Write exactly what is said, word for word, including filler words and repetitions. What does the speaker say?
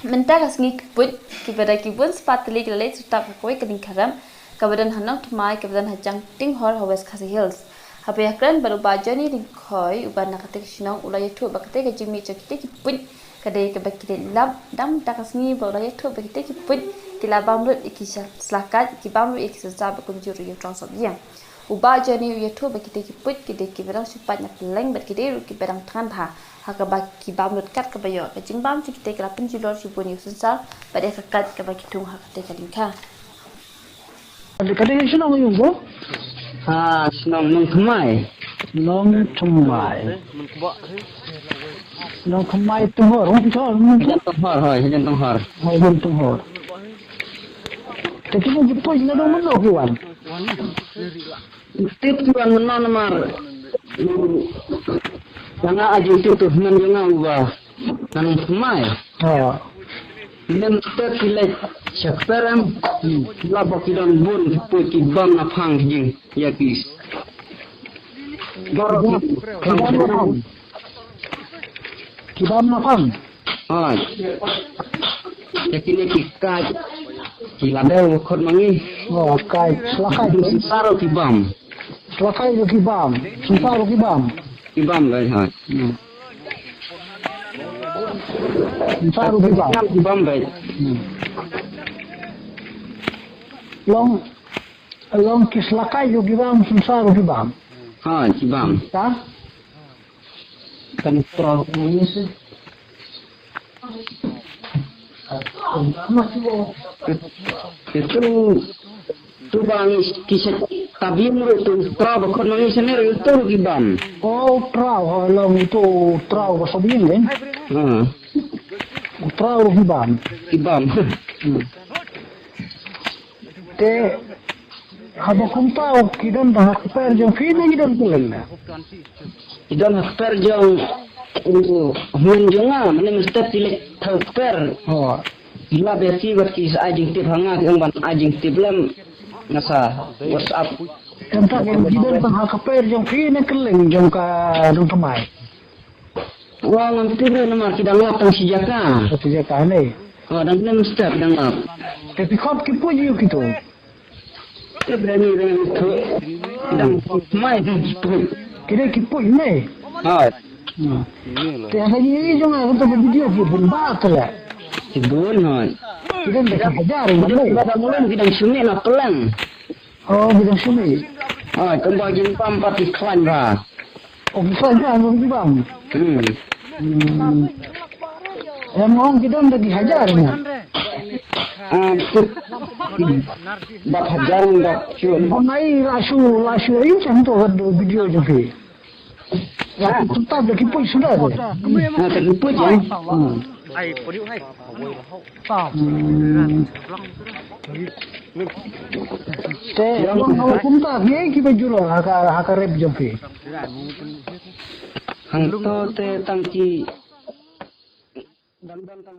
Mynta ka sngi ki puit kiba da ki bun spah tylli ki la leit syrtap ha kawei ka lyngkha rep kaba don ha Nongthymmai kaba don ha Jangtinghor ha West Khasi Hills. Haba ïakren bad u Bah Johnny Lyngkhoi uba na katei ka shnong u la ïathuh ba katei ka jingmih jong kitei ki puit ka dei kaba ki leit lap. Dang mynta ka sngi ba u la ïathuh ba kitei ki puit ki la bam lut ïa ki sla kait, ki bam lut ïa ki synsar bad kumjuh ruh ïa u trai sop ïing. U Bah Johnny u ïathuh ba kitei ki puit ki dei kiba dang shu pait na pylleng bad ki dei ruh kiba dang thngan bha ha kaba ki bam lut kat kaba ïoh. Ka jingbam jong kitei ka la pynjulor shibun ïa u synsar bad ïa ka kait kaba ki thung ha katei ka lyngkha. Ka dei ka shnong aïu, Bah? Ha, shnong Nongthymmai. Nongthymmai. Nongthymmai Tonghor, Tonghor. Hajan Tonghor, hoi, hajan Tonghor. Hajan Tonghor. Te kine ki puit naduh mynno ki wan? Tip ki wan mynno namar, mm, nga ai jingtip, u hynmen jong nga uba na Nongthymmai. Oh. Mynstep ki leit sha kper em, la ba ki don bun ki puit ki bam na phang ki jingïakhih. Bam, bam na phang. Ki bam na phang. Hooid. Te kine ki kait ki la dei ba khot ma ngi. Oh, kait, sla kait. Synsar ruh ki bam. Sla kait ruh ki bam. Synsar ruh ki bam. Ki bam, hooid. Hmm. Synsar ruh ki bam. Ki bam, hooid. Hmm. Long, long ki sla kait ruh ki bam, synsar ruh ki bam. Hooid, ki bam. Ta? Kan pro ni si. Itu, tu bang kisah tabim tu trau ba khot ma ngi sene tu ki bam. Oh, trau, ha, long tu trau ba sop ïing kan? Ha. Trau ki bam. Ki bam. Hmm. Te haba kumta ki don ha kper jong phi ne ki don kylleng? Ki don ha kper jong u hynmen jong nga, mane mynstep ki leit ha kper. Oh. Ki la beti wat ki sa ai jingtip ha nga, ki ong ban ai jingtip lem nga sa WhatsApp. Kumta ki don ha kper jong phi ne kylleng jong ka Nongthymmai? Wa ngam tip re namar ki dang lap tang shi jaka. Tang shi jaka ne. Oh, dang mynstep dang lap. Te phi khot ki puit ïa kito? Te bre ni dang tu. Dang mai dang tu. Ki dei ki puit ne. Ha. Hmm. Te ha ni jong nga tu video ki bun ba tu la. Ki bun ha. Ki dang da ki hajar ne. Ba dang lem ki dang shu mih na pylleng. Oh, ki dang shu mih. Ah, kumba ki bam pat ki khlaiñ bha. Oh, ki khlaiñ bha, ki bam. Hmm. Hmm. Em, ong ki dang da ki hajar ne. Ah, tu. Bad hajar bad shu. Ong ai la shu, la shu, ai shu to video jong phi. Ya, kumta da ki puit suda de. Na, da ki puit ya. Hmm. Hmm. Te, long kumta ki, ki ba jula ha ka, ha ka rep jong phi. Hangto te tang ki dang dang tang